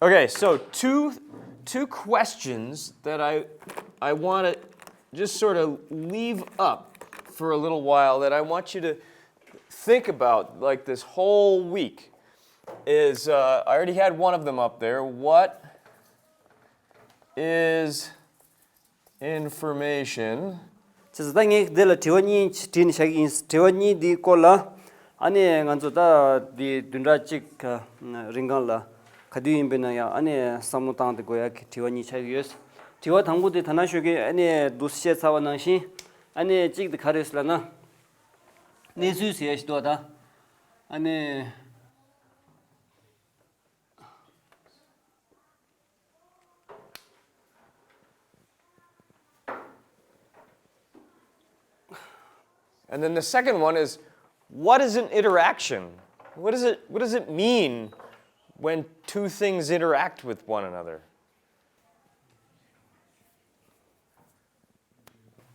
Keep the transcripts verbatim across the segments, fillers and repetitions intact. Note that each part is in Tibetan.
Okay, so two two questions that I I want to just sort of leave up for a little while that I want you to think about, like, this whole week is, uh, I already had one of them up there. What is information? ཅེས་ད་ངས་འདི་ལ་དྲི་བ་གཉིས་བྲིས་ནས་བཞག་གི་ཡིན། དྲི་བ་གཉིས་འདིའི་སྐོར་ལ་ཨ་ནི་ང་ཚོ་ད་འདི་བདུན་ཕྲག་གཅིག་གི་རིང་གང་ལ་ག་དུས་ཡིན་པའི་ན་ཡང་ཨ་ནི་བསམ་བློ་བཏང་སྟེ་དགོས་ཡག་གི་དྲི་བ་གཉིས་ཆགས་ཀྱི་ཡོད། དྲི་བ་དང་པོ་དེ་ད་ནང་ཞོགས་ཀས་ཨ་ནི་འདུག་སེ་བཤད་ཚར་བ་ནང་བཞིན་ཨ་ནི་གཅིག་དེ་ག་རེད་ཟེར་ལབ་ན། གནས་ཚུལ་ཟེར་ཡ་ཞིག་འདུག་ད། ཨ་ནི། And then the second one is, what is an interaction? What is it, what does it mean when two things interact with one another?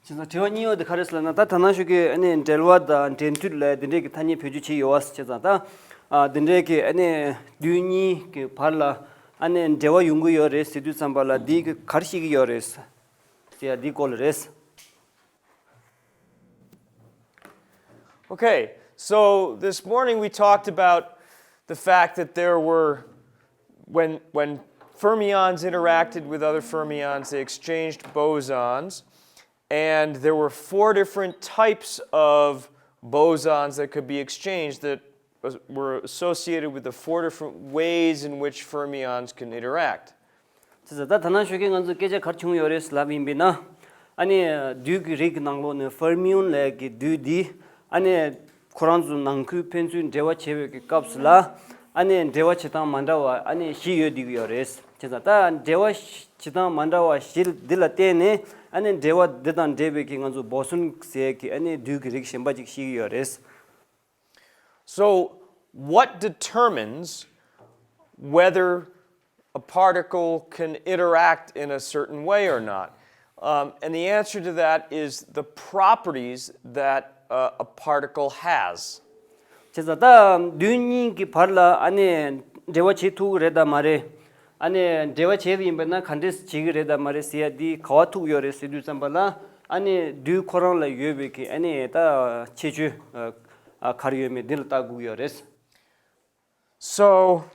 བྱས་ཙང་དྲི་བ་གཉིས་པ་དེ་ག་རེ་ཟེར་ལབ་ན། ད་ད་ནང་ཞོགས་ཀས་ཨ་ནི་འབྲེལ་བ་དང་འབྲེལ་མཐུད་ལབ་དེ་འདྲས་ཀྱི་ཐ་སྙད་བེད་སྤྱོད་བྱས་ཡོད་པ། བྱས་ཙང་ད་ཨ་དེ་འདྲས་ཀྱི་ཨ་ནི་དུས་གཉིས་ཀྱི་བར་ལ་ཨ་ནི་འབྲེལ་བ་ཡོང་གི་ཡོད་རེད་ཟེར་དུས་ཙམ་པ་ལ་འདི་གི་ག་རེ་བཤད་ཀྱི་ཡོད་རེད་ཟེར་ཡ་འདིའི་སྐོར་ལ་རེད། Okay, so this morning we talked about the fact that there were, when, when fermions interacted with other fermions, they exchanged bosons, and there were four different types of bosons that could be exchanged that was- were associated with the four different ways in which fermions can interact. ཅེས་ད་ད་ནང་ཞོགས་ཀས་ང་ཚོ་སྐད་ཆ་ག་རེ་བྱུང་ཡོད་རེད་ལབ་ཡིན་པས་ན། ཨ་ནི་དུས་ཀྱི་རིགས་ཀྱི་ནང་ལོགས་ནས་ཕེར་མིའོན་ལབ་ཀྱི་དུས་འདི་ཨ་ནི་ཁོ་རང་ཚོ་ནང་ཁུལ་ཕན་ཚུན་འབྲེལ་བ་བྱེད་པའི་གི་སྐབས་སུ་ལ་ཨ་ནི་འབྲེལ་བ་བྱེད་སྟངས་མ་འདྲ་བ་ཨ་ནི་བཞི་ཡོད་བསྡད་ཀྱི་ཡོད་རེད། བྱས་ཙང་ད་འབྲེལ་བ་བྱེད་སྟངས་མ་འདྲ་བ་བཞི་འདི་ལ་བརྟེན་ནས་ཨ་ནི་འབྲེལ་བ་འདི་དང་འབྲེལ་བའི་གི་ང་ཚོ་བོ་སོན་ཟེར་གི་ཨ་ནི་དུས་ཀྱི་རིགས་གཞན་པ་ཅིག་ཤེས་ཀྱི་ཡོད་རེད། So, what determines whether a particle can interact in a certain way or not? Um, and the answer to that is the properties that uh, a particle has. བྱས་ཙང་ད་དུས་གཉིས་ཀྱི་བར་ལ་ཨ་ནི་འབྲེལ་བ་བྱེད་ཐུབ་ཀྱི་རེད་དམ་མ་རེད། ཨ་ནི་འབྲེལ་བ་བྱས་པ་ཡིན་པ་ན་ག་འདྲས་བྱེད་ཀྱི་རེད་དམ་མ་རེད་ཟེར་ཡ་འདི་ག་པར་ཐུག་ཡོད་རེད་ཟེར་དུས་ཙམ་པ་ལ་ཨ་ནི་དུས་ཁོ་རང་ལ་ཡོད་པའི་གི་ཨ་ནི་ད་ཁྱད་ཆོས་ཨ་ཨ་ག་རེ་ཡོད་མེད་འདི་ལ་ལྟ་དགོས་ཀྱི་ཡོད་རེད། So,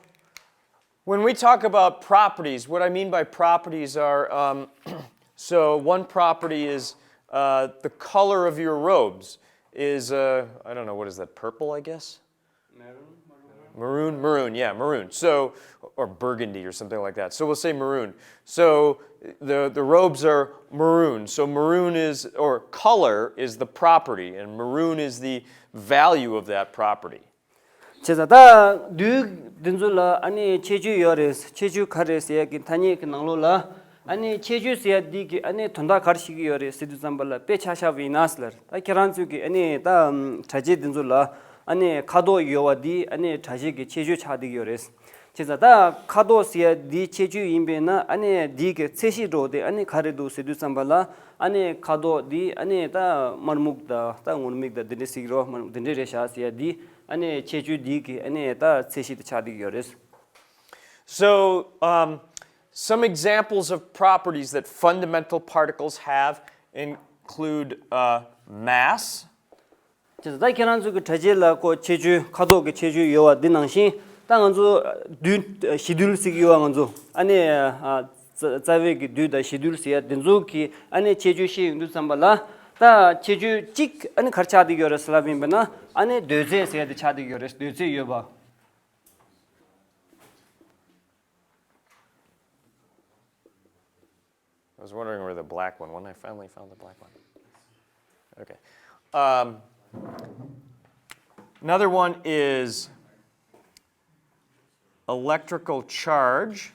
when we talk about properties, what I mean by properties are, um, so one property is uh, the color of your robes is, uh, I don't know, what is that, purple, I guess? Maroon, maroon. Maroon, maroon, yeah, maroon. So, or burgundy or something like that. So we'll say maroon. So the, the robes are maroon. So maroon is, or color is the property, and maroon is the value of that property. བྱས་ཙང་ད་དུས་འདི་ཚོ་ལ་ཨ་ནི་ཁྱད་ཆོས་ཡོད་རེད། ཁྱད་ཆོས་ག་རེ་ཟེར་ཡ་གི་ཐ་སྙད་ཀྱི་ནང་ལོགས་ལ་ཨ་ནི་ཁྱད་ཆོས་ཟེར་ཡ་འདི་གི་ཨ་ནི་དོན་དག་ག་རེ་བཤད་ཀྱི་ཡོད་རེད་ཟེར་དུས་ཙམ་པ་ལ་དཔེ་ཆ་བཞག་པ་ཡིན་ན་ཟེར་ལ་ད་ཁྱེད་རང་ཚོས་ཀྱི་ཨ་ནི་ད་དྲ་རྒྱའི་འདི་ཚོ་ལ་ཨ་ནི་ཁ་དོག་ཡོད་པ་འདི་ཨ་ནི་དྲ་རྒྱའི་གི་ཁྱད་ཆོས་ཆགས་བསྡད་ཀྱི་ཡོད་རེད། བྱས་ཙང་ད་ཁ་དོག་ཟེར་ཡ་འདི་ཁྱད་ཆོས་ཡིན་པས་ན་ཨ་ནི་འདི་གི་ཚད་གཞི་འདྲ་བོ་དེ་ཨ་ནི་ག་རེ་འདུག་ཟེར་དུས་ཙམ་པ་ལ་ཨ་ནི་ཁ་དོག་འདི་ཨ་ནི་ད་དམར་སྨུག་དང་ད་ངུར་སྨྲིག་དང་འདི་འདྲ་ཟེར་གྱི་རེད་བ། དམར་སྨུག་འདི་འདྲ་རེད་ཤག་ཟེར་ཡ་འདི་ཨ་ནི་ཁྱད་ཆོས་འདི་གི་ཨ་ནི་ད་ཚད་གཞི་དེ་ཆགས་བསྡད་ཀྱི་ཡོད་རེད། So, um, some examples of properties that fundamental particles have include uh, mass. བྱས་ཙང་ད་ཁྱེད་རང་ཚོ་གི་དྲ་རྒྱའི་ལ་ཁོ་ཁྱད་ཆོས་ཁ་དོག་གི་ཁྱད་ཆོས་ཡོད་པ་འདི་ནང་བཞིན་ད་ང་ཚོ་རྡུལ་ཞི་རྡུལ་ཟེར་གྱི་ཡོད་པ། ང་ཚོ་ཨ་ནི་ཨ་རྩ་རྩ་བའི་གི་རྡུལ་དང་ཞི་རྡུལ་ཟེར་ཡ་འདི་ཚོ་གི་ཨ་ནི་ཁྱད་ཆོས་བཤད་ཡོང་དུས་ཙམ་པ་ལ་ད་ཁྱད་ཆོས་གཅིག་ཨ་ནི་ག་རེ་ཆགས་བསྡད་ཀྱི་ཡོད་རེད་ཟེར་ལབ་ཡིན་པ་ན་ཨ་ནི་གདོས་ཚད་ཟེར་ཡ་འདི་ཆགས་བསྡད་ཀྱི་ཡོད་རེད། གདོས་ཚད་ཡོད་པ། I was wondering where the black one, when I finally found the black one. Okay. Um, another one is electrical charge.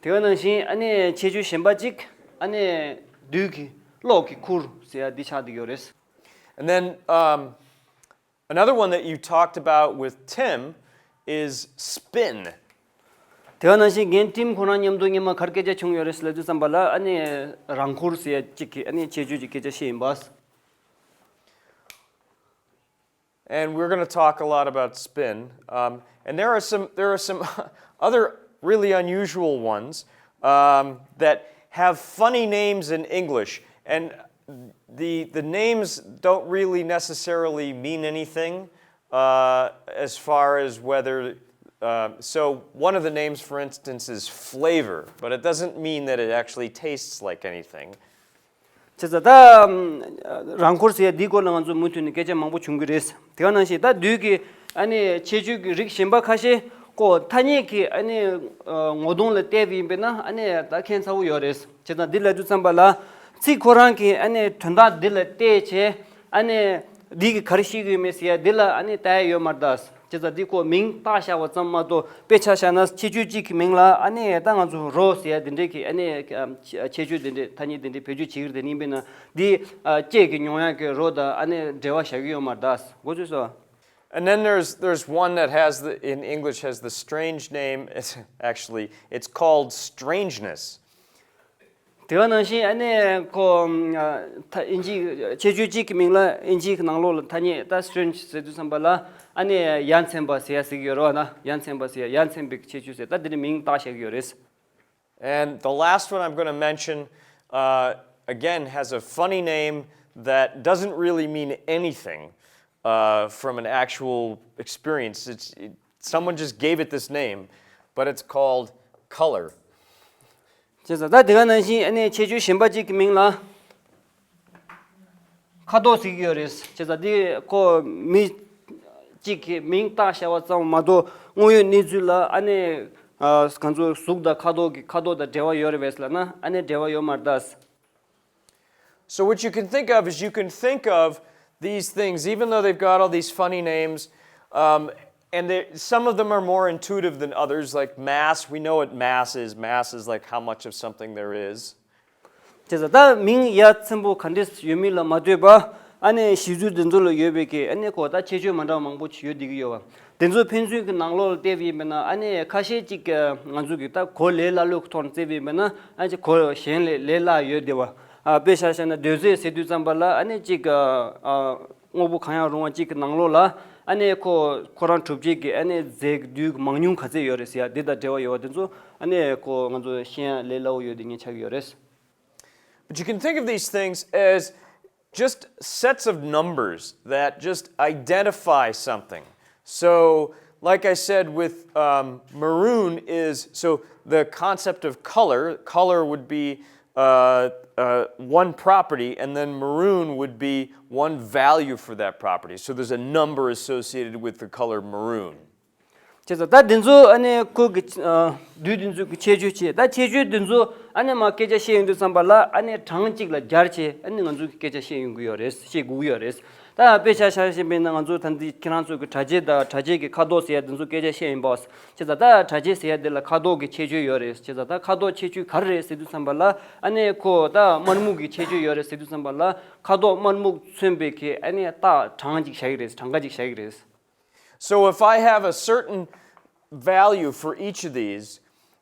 དེ་ག་ནང་བཞིན་ཨ་ནི་ཁྱད་ཆོས་གཞན་པ་གཅིག་ཨ་ནི་རྡུལ་གྱི་གློག་གི་ཁུར་ཟེར་ཡ་འདི་ཆགས་བསྡད་ཡོད་རེད། And then, um, another one that you talked about with Tim is spin. དེ་ག་ནང་བཞིན་རྒན་ཊིམ་ཁོ་རང་མཉམ་དུ་སྔོན་མ་ག་རེ་སྐད་ཆ་བྱུང་ཡོད་རེད་ཟེར་ལབ་དུས་ཙམ་པ་ལ་ཨ་ནི་རང་འཁོར་ཟེར་ཡ་གཅིག་གི་ཨ་ནི་ཁྱད་ཆོས་ཀྱི་སྐད་ཆ་བཤད་ཡིན་པ། And we're going to talk a lot about spin. Um, and there are some, there are some other really unusual ones um, that have funny names in English. And the, the names don't really necessarily mean anything uh, as far as whether. Uh, so, one of the names, for instance, is flavor, but it doesn't mean that it actually tastes like anything. བྱས་ཙང་ད་རང་འཁོར་ཟེར་ཡ་འདིའི་སྐོར་ལ་ང་ཚོ་མུ་མཐུད་ནས་སྐད་ཆ་མང་པོ་བྱུང་གི་རེད། དེ་ག་ནང་བཞིན་ད་བདུད་ཀྱི་ཨ་ནི་ཁྱད་ཆོས་ཀྱི་རིགས་གཞན་པ་ཁ་ཤས་ཀོ་ཐ་སྙད་ཀྱི་ཨ་ནི་ངོ་གདོང་ལ་བལྟས་པ་ཡིན་པས་ན་ཨ་ནི་ད་ཁྱད་མཚར་པོ་ཡོད་རེད། བྱས་ཙང་འདི་ལབ་དུས་ཙམ་པ་ལ་ཚིག་ཁོ་རང་གི་ཨ་ནི་དོན་དག་འདི་ལ་བལྟས་བྱས་ཨ་ནི་འདི་གི་ག་རེ་བཤད་ཀྱི་ཡོད་མེད་ཟེར་ཡ་འདི་ལ་ཨ་ནི་ལྟ་ཡ་ཡོད་མ་རེད་ད། བྱས་ཙང་འདི་ཁོ་མིང་བཏགས་བཞག་པ་ཙམ་མ་གཏོགས་དཔེ་ཆ་བཞག་ན་ཁྱད་ཆོས་གཅིག་གི་མིང་ལ་ཨ་ནི་ད་ང་ཚོ་རོ་ཟེར་ཡ་འདི་འདྲའི་གི་ཨ་ནི་ཁྱད་ཆོས་འདི་འདྲའི་ཐ་སྙད་འདི་འདྲའི་བེད་སྤྱོད་བྱེད་ཀྱི་རེད། དེ་ཡིན་པས་ན་འདི་ཨ་ལྕེ་གི་མྱོང་ཡག་གི་རོ་དང་ཨ་ནི་འབྲེལ་བ་བཞག་གི་ཡོད་མ་རེད་ད། གོ་ཚོད་སོང་། And then there's there's one that has the, in English, has the strange name. It's, actually, it's called strangeness. དེ་ག་ནང་བཞིན་ཨ་ནི་ཁོ་ཨ་ད་ཨིན་ཇི་ཁྱད་ཆོས་གཅིག་གི་མིང་ལ་ཨིན་ཇི་གི་ནང་ལོགས་ལ་ཐ་སྙད་ད་strange ཟེར་དུས་ཙམ་པ་ལ་ཨ་ནི་ཡ་མཚན་པ་ཟེར་ཡ་ཟེར་གྱི་ཡོད་རེད་བ་ན། ཡ་མཚན་པ་ཟེར་ཡ་ཡ་མཚན་པའི་ཁྱད་ཆོས་ཟེར་ད་འདི་ནི་མིང་བཏགས་བཞག་གི་ཡོད་རེད། And the last one I'm going to mention, uh, again, has a funny name that doesn't really mean anything uh, from an actual experience. It's, it, someone just gave it this name, but it's called color. བྱས་ཙང་ད་དེ་ག་ནང་བཞིན་ཨ་ནི་ཁྱད་ཆོས་གཞན་པ་གཅིག་གི་མིང་ལ་ཁ་དོག་ཟེར་གྱི་ཡོད་རེད། བྱས་ཙང་འདི་ཁོ་མི་གཅིག་གི་མིང་བཏགས་བཞག་པ་ཙམ་མ་གཏོགས་དངོས་ཡོད་གནས་ཚུལ་ལ་ཨ་ནི་ཨ་གང་ཚོ་གཟུགས་དང་ཁ་དོག་གི་ཁ་དོག་དང་འབྲེལ་བ་ཡོད་རེད་པས་ལབ་ན་ཨ་ནི་འབྲེལ་བ་ཡོད་མ་རེད་ད། So, what you can think of is you can think of these things, even though they've got all these funny names, um, and they, some of them are more intuitive than others, like mass. We know what mass is. Mass is like how much of something there is. བྱས་ཙང་ད་མིང་ཡ་མཚན་པོ་ག་འདྲས་ཡོད་མིན་ལ་མ་ལྟོས་པ་ཨ་ནི་གཞི་རྩའི་འདི་ཚོ་ལ་ཡོད་པའི་གི་ཨ་ནི་ཁོ་ད་ཁྱད་ཆོས་མ་འདྲ་བ་མང་པོ་ཡོད་བསྡད་ཀྱི་ཡོད་པ། དེ་ཚོ་ཕན་ཚུན་གྱི་ནང་ལོགས་ལ་བལྟས་པ་ཡིན་པ་ན་ཨ་ནི་ཁ་ཤས་ཅིག་ང་ཚོ་གི་ད་གོ་ལས་སླ་ལོས་ཀྱི་ཐོག་ནས་བརྩིས་པ་ཡིན་པ་ན་ཨ་ཅིག་གོ་གཞན་ལས་ལས་སླ་ཡོད་བསྡད་པ། ཨ་དཔེ་ཆ་བཞག་ན་རྡོ་རྫས་ཟེར་དུས་ཙམ་པ་ལ་ཨ་ནི་ཅིག་ཨ་དངོས་པོ་གང་ཡང་རུང་བ་ཅིག་གི་ནང་ལོགས་ལ་ཨ་ནི་ཁོ་ཁོ་རང་གྲུབ་བྱེད་ཀྱི་ཨ་ནི་རྫས་ཀྱི་རྡུལ་གྱི་མང་ཉུང་ག་ཚད་ཡོད་རེད་ཟེར་ཡ་འདི་དང་འབྲེལ་བ་ཡོད་པ་དེ་ཚོ་ཨ་ནི་ཁོ་ང་ཚོ་ཤེས་ཡ་ལས་སླ་བོ་ཡོད་དེ་ངས་ཆགས་ཀྱི་ཡོད་རེད། But you can think of these things as just sets of numbers that just identify something. So, like I said, with um, maroon is so the concept of color, color would be uh, uh, one property, and then maroon would be one value for that property. So, there's a number associated with the color maroon. བྱས་ཙང་ད་འདི་ཚོ་ཨ་ནི་ཁོ་གི་ཨ་རྡུལ་འདི་ཚོ་གི་ཁྱད་ཆོས་བྱས། ད་ཁྱད་ཆོས་འདི་ཚོ་ཨ་ནི་མ་སྐད་ཆ་བཤད་ཡོང་དུས་ཙམ་པ་ལ་ཨ་ནི་གྲངས་གཅིག་ལ་སྦྱར་བྱས་ཨ་ནི་ང་ཚོ་གི་སྐད་ཆ་བཤད་ཡོང་གི་ཡོད་རེད། བཤད་དགོས་ཀྱི་ཡོད་རེད། ད་དཔེ་ཆ་བཞག་བཞིན་པས་ན་ང་ཚོ་ད་འདི་ཁྱེད་རང་ཚོ་གི་གྲྭ་ཆས་དང་གྲྭ་ཆས་ཀྱི་ཁ་དོག་ཟེར་ཡ་འདི་ཚོ་སྐད་ཆ་བཤད་ཡིན་པ། བྱས་ཙང་ད་གྲྭ་ཆས་ཟེར་ཡ་འདི་ལ་ཁ་དོག་གི་ཁྱད་ཆོས་ཡོད་རེད། བྱས་ཙང་ད་ཁ་དོག་ཁྱད་ཆོས་ག་རེ་རེད་ཟེར་དུས་ཙམ་པ་ལ་ཨ་ནི་ཁོ་ད་དམར་སྨུག་གི་ཁྱད་ཆོས་ཡོད་རེད་ཟེར་དུས་ཙམ་པ་ལ་ཁ་དོག་དམར་སྨུག་མཚོན་པའི་གི་ཨ་ནི་རྟགས་གྲངས་གཅིག་བཞག་གི་རེད། གྲངས་ཀ་གཅིག་བཞག་གི་རེད། So if I have a certain value for each of these,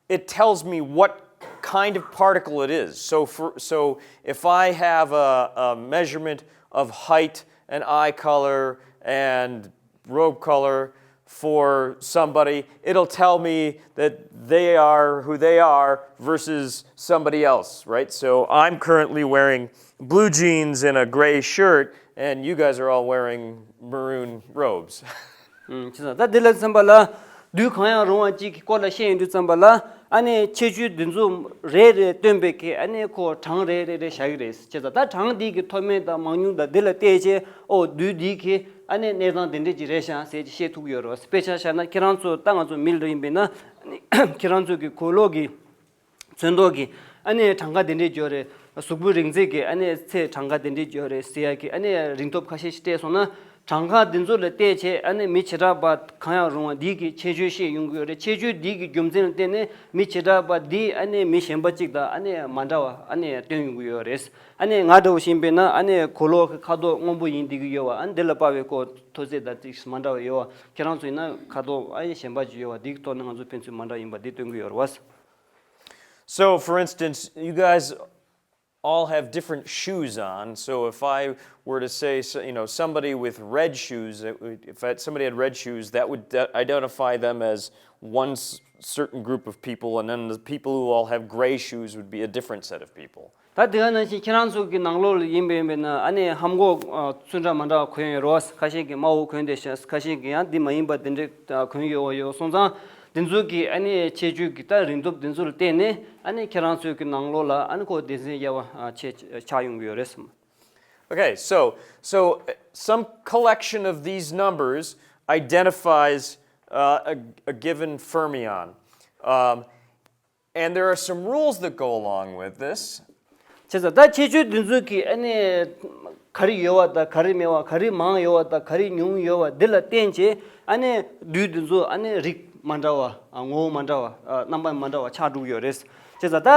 it tells me what kind of particle it is. So for so if I have a, a measurement of height and eye color and robe color for somebody, it'll tell me that they are who they are versus somebody else, right? So I'm currently wearing blue jeans and a gray shirt, and you guys are all wearing maroon robes. ཨུམ། བྱས་ཙང་ད་འདི་ལ་མཚོན་པ་ལ་རྡུལ་གང་ཡང་རུང་བ་གཅིག་གི་སྐོར་ལ་བཤད་ཡོང་དུས་ཙམ་པ་ལ་ཨ་ནི་ཁྱད་ཆོས་འདི་ཚོ་རེ་རེ་སྟོན་པའི་གི་ཨ་ནི་ཁོ་གྲངས་རེ་རེ་རེ་བཞག་གི་རེད། བྱས་ཙང་ད་གྲངས་འདི་གི་མཐོ་དམན་དང་མང་ཉུང་དང་འདི་ལ་བལྟས་བྱས་ཨོ་རྡུལ་འདི་གི་ཨ་ནི་གནས་སྟངས་དེ་འདྲས་ཅིག་རེད་ཤག་ཟེར་ཅིག་བཤད་ཐུབ་ཀྱི་ཡོད་རེད། དཔེ་ཆ་བཞག་ན་ཁྱེད་རང་ཚོ་ད་ང་ཚོ་མི་ལ་ཡིན་པས་ན་ཁྱེད་རང་ཚོ་གི་གོས་ལོག་གི་ཚོན་མདོག་གི་ཨ་ནི་གྲངས་ཀ་དེ་འདྲས་ཡོད་རེད། གཟུགས་པོའི་རིང་ཚད་ཀྱི་ཨ་ནི་ཚད་གྲངས་ཀ་དེ་འདྲས་ཡོད་རེད་ཟེར་ཡ་གི་ཨ་ནི་རིང་སྟོབས་ཁ་ཤས་ཤིག་སྤྲད་སོང་ན་གྲངས་ཀ་དེ་ཚོ་ལ་བལྟས་བྱས་ཨ་ནི་མི་བྱེ་བྲག་པ་གང་ཡང་རུང་བ་འདི་གི་ཁྱད་ཆོས་བཤད་ཡོང་གི་ཡོད་རེད། ཁྱད་ཆོས་འདི་གི་རྒྱུ་མཚན་ལ་བརྟེན་ནས་མི་བྱེ་བྲག་པ་འདི་ཨ་ནི་མི་གཞན་པ་གཅིག་དང་ཨ་ནི་མ་འདྲ་བ་ཨ་ནི་སྟོན་ཡོང་གི་ཡོད་རེད། ཨ་ནི་ང་འདྲ་བོ་ཞིག་ཡིན་པས་ན་ཨ་ནི་གོས་ལོག་གི་ཁ་དོག་སྔོན་པོ་ཡིན་བསྡད་ཀྱི་ཡོད་བ། ཨ་ནི་འདི་ལ་དཔག་པའི་ཁོ་མཐོ་ཚད་དང་ཏིག་མ་འདྲ་བ་ཡོད་བ། ཁྱེད་རང་ཚོ་ཡིན་ན་ཁ་དོག་ཨ་ནི་གཞན་པ་ཅིག་ཡོད་བ། འདི་གི་ཐོག་ནས་ང་ཚོ་ཕན་ཚུན་མ་འདྲ་ཡིན་པ་འདི་སྟོན་གྱི་ཡོད་རེད་བ། So, for instance, you guys all have different shoes on. So if I were to say, so- you know, somebody with red shoes, it would- if I- somebody had red shoes, that would de- identify them as one s- certain group of people, and then the people who all have gray shoes would be a different set of people. ད་དེ་ག་ནང་བཞིན་ཁྱེད་རང་ཚོ་གི་ནང་ལོགས་ལ་ཡིན་པ་ཡིན་པས་ན་ཨ་ནི་ལྷམ་གོག་ཚོན་ཁྲ་མ་འདྲ་བ་གོན་ཡོད་རོགས། ཁ་ཤས་ཀྱིས་དམར་པོ་གོན་བསྡད་ཤག་ཁ་ཤས་ཀྱིས་ཡང་འདི་མ་ཡིན་པ་དེ་འདྲས་གོན་ཡོད་ཡོད་སོང་ཙང་། དེ་ཚོ་གི་ཨ་ནི་ཁྱད་ཆོས་ཀྱི་ད་རིང་སྟོབས་དེ་ཚོ་ལ་བརྟེན་ནས་ཨ་ནི་ཁྱེད་རང་ཚོའི་གི་ནང་ལོགས་ལ་ཨ་ནི་ཁོ་སྡེ་ཚན་དབྱེ་བ་ཆེ་ཆགས་ཡོང་གི་ཡོད་རེད་བསམ། Okay, so so uh, some collection of these numbers identifies uh, a, a given fermion. Um, and there are some rules that go along with this. བྱས་ཙང་ད་ཁྱད་ཆོས་འདི་ཚོ་གི་ཨ་ནི་ག་རེ་ཡོད་པ་དང་ག་རེ་མེད་པ། ག་རེ་མང་ཡོད་པ་དང་ག་རེ་ཉུང་ཡོད་པ་འདི་ལ་བརྟེན་བྱས་ཨ་ནི་རྡུལ་འདི་ཚོ་ཨ་ནི་རིགས་མ་འདྲ་བ། ཨ། ངོ་བོ་མ་འདྲ་བ། ཨ། རྣམ་པ་མ་འདྲ་བ་ཆགས་འགྲོ་གི་ཡོད་རེད། བྱས་ཙང་ད་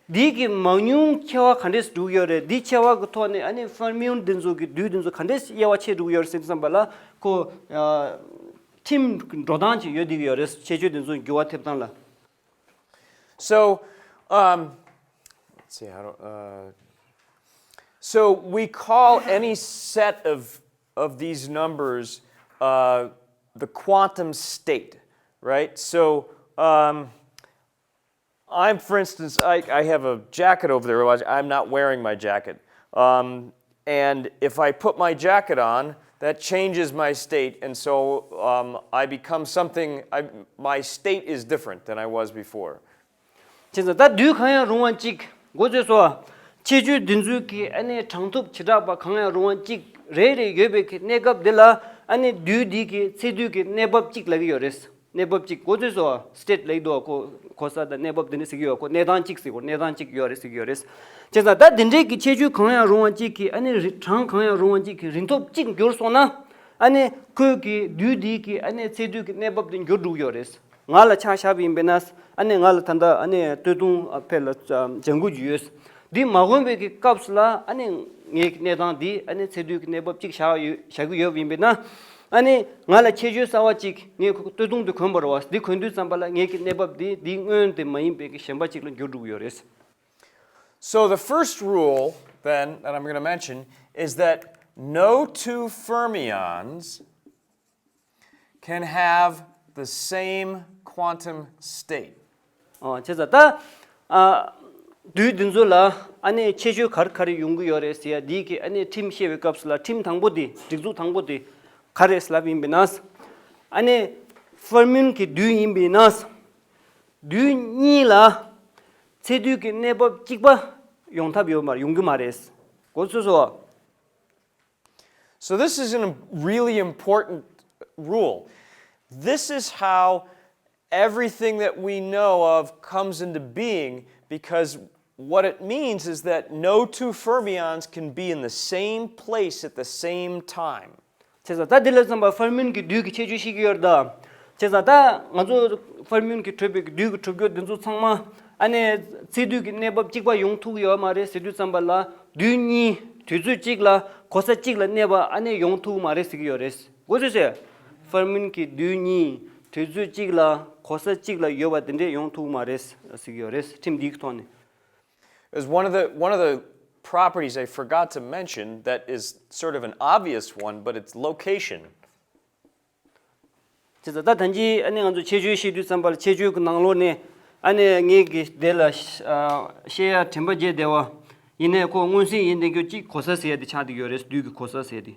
འདི་གི་མང་ཉུང་ཁྱད་པར་ག་འདྲས་འགྲོ་གི་ཡོད་རེད། འདི་ཁྱད་པར་གི་ཐོག་ནས་ཨ་ནི་ཧྥར་མིའུན་འདི་ཚོ་གི་རྡུལ་འདི་ཚོ་ག་འདྲས་དབྱེ་བ་ཕྱེ་འགྲོ་གི་ཡོད་རེད་ཟེར་དུས་ཙམ་པ་ལ་ཁོ། ཨ། ཁྲིམས་འགྲོ་སྟངས་ཅིག་ཡོད་བསྡད་ཀྱི་ཡོད་རེད། ཁྱད་ཆོས་འདི་ཚོ་འགྱུར་བ་ཐེབས་སྟངས་ལ། So, um, let's see, how do, uh, so we call any set of, of these numbers uh, the quantum state, right? So, um, I'm, for instance, I, I have a jacket over there, otherwise I'm not wearing my jacket. Um, and if I put my jacket on, that changes my state, and so um, I become something, I, my state is different than I was before. བྱས་ཙང་ད་རྡུལ་གང་ཡང་རུང་བ་གཅིག་མགོ་ཚོས་སོ། ཁྱད་ཆོས་འདི་ཚོའི་གི་ཨ་ནི་གྲངས་ཐོབ་བྱེ་བྲག་པ་གང་ཡང་རུང་བ་གཅིག་རེ་རེ་ཡོད་པའི་གི་གནས་སྐབས་འདི་ལ་ཨ་ནི་རྡུལ་འདི་གི་ཚད་རྡུལ་གི་གནས་བབ་གཅིག་ལབ་ཀྱི་ཡོད་རེད། གནས་བབ་གཅིག་མགོ་ཚོས་སོ། སི་ཊེཊ་ལབ་ཀྱི་འདུག་གོ་གོ་ས་དང་གནས་བབ་འདི་འདྲ་ཟེར་གྱི་ཡོད་གོ་གནས་སྟངས་གཅིག་ཟེར་གོ་གནས་སྟངས་གཅིག་ཡོད་རེད་ཟེར་གྱི་ཡོད་རེད། བྱས་ཙང་ད་འདི་འདྲའི་གི་ཁྱད་ཆོས་གང་ཡང་རུང་བ་གཅིག་གི་ཨ་ནི་རི་གྲངས་གང་ཡང་རུང་བ་གཅིག་གི་རིང་ཐོབ་གཅིག་འགྱུར་སོང་ན་ཨ་ནི་ཁོའི་གི་རྡུལ་འདི་གི་ཨ་ནི་ཚད་རྡུལ་གི་གནས་བབ་འདི་འགྱུར་འགྲོ་གི་ཡོད་རེད། ང་ལ་ཆ་བཞག་པ་ཡིན་པས་ན་ཨ་ནི་ང་ལ་ད་ལྟ་ཨ་ནི་སྟོད་ཐུང་ཕེ་ལ་ལྗང་གུ་ཅིག་ཡོད། འདི་མ་གོན་པའི་གི་སྐབས་སུ་ལ་ཨ་ནི་ངའི་གི་གནས་སྟངས་འདི་ཨ་ནི་ཚད་རྡུལ་གི་གནས་བབ་གཅིག་བཞག་ཡོད་བཞག་གི་ཡོད་པ་ཡིན་པས་ན་ཨ་ནི་ང་ལ་ཁྱད་ཆོས་གསར་བ་གཅིག་ངས་ཁོ་སྟོད་ཐུང་འདི་གོན་པ་རེད་བ། འདི་གོན་དུས་ཙམ་པ་ལ་ངའི་གི་གནས་བབ་འདི་འདི་སྔོན་དེ་མ་ཡིན་པའི་གི་གཞན་པ་གཅིག་ལ་འགྱུར་འགྲོ་གི་ཡོད་རེད། So the first rule, then, that I'm going to mention is that no two fermions can have the same quantum state. ཨོ་བྱས་ཙང་ད་ཨ་རྡུལ་འདི་ཚོ་ལ་ཨ་ནི་ཁྱད་ཆོས་ག་རེ་ག་རེ་ཡོང་གི་ཡོད་རེད་ཟེར་ཡ་འདི་གི་ཨ་ནི་ཁྲིམས་བཤད་པའི་སྐབས་སུ་ལ་ཁྲིམས་དང་པོ་དེ་སྒྲིག་འཛུགས་དང་པོ་དེ་ག་རེ་ལབ་ཡིན་པས་ན། ཨ་ནི་ཧྥར་མིའུན་གྱི་རྡུལ་ཡིན་པས་ན། རྡུལ་གཉིས་ལ་ཚད་རྡུལ་གྱི་གནས་བབ་གཅིག་པ་ཡོང་ཐབས་ཡོད་མ་ཡོང་གི་མ་རེད། གོ་ཚོད་སོང་། So this is a really important rule. This is how everything that we know of comes into being, because what it means is that no two fermions can be in the same place at the same time. བྱས་ཙང་ད་འདི་ལ་བསམ་པ་ཧྥར་མིའུན་གྱི་རྡུལ་གྱི་ཁྱད་ཆོས་ཤེས་ཀྱི་ཡོད་རེད་ད། བྱས་ཙང་ད་ང་ཚོ་ཧྥར་མིའུན་གྱི་གྲུབ་པའི་རྡུལ་གྱི་གྲུབ་རྒྱུ་འདི་ཚོ་ཚང་མ་ཨ་ནི་ཚད་རྡུལ་གྱི་གནས་བབ་གཅིག་པ་ཡོང་ཐུབ་ཀྱི་ཡོད་མ་རེད་ཟེར་དུས་ཙམ་པ་ལ་རྡུལ་གཉིས་དུས་ཚོད་གཅིག་ལ་གོ་ས་གཅིག་ལ་གནས་པ་ཨ་ནི་ཡོང་ཐུབ་ཀྱི་མ་རེད་ཟེར་གྱི་ཡོད་རེད། གོ་ཚོད་སོང་། ཧྥར་མིའུན་གྱི་རྡུལ་གཉིས་དུས་ཚོད་གཅིག་ལ་གོ་ས་གཅིག་ལ་ཡོད་པ་དེ་འདྲས་ཡོང་ཐུབ་ཀྱི་མ་རེད་ཟེར་གྱི་ཡོད་རེད། ཁྲིམས་འདིའི་ཐོག་ནས། Is one of the one of the properties I forgot to mention that is sort of an obvious one, but it's location. བྱས་ཙང་ད་ད་གིན་ཨ་ནི་ང་ཚོ་ཁྱད་ཆོས་བཤད་དུས་ཙམ་པ་ལ་ཁྱད་ཆོས་ཀྱི་ནང་ལོགས་ནས་ཨ་ནི་ངས་ཀྱི་དེ་ལ་བཤད་ཡ་དྲན་པ་བརྗེད་བསྡད་པ་ཡིན་ནའི་ཁོ་མངོན་གསལ་ཡིན་བསྡད་རྒྱུ་གཅིག་གོ་ས་ཟེར་ཡ་དེ་ཆགས་བསྡད་ཡོད་རེད། རྡུལ་གྱི་གོ་ས་ཟེར་ཡ་དེ།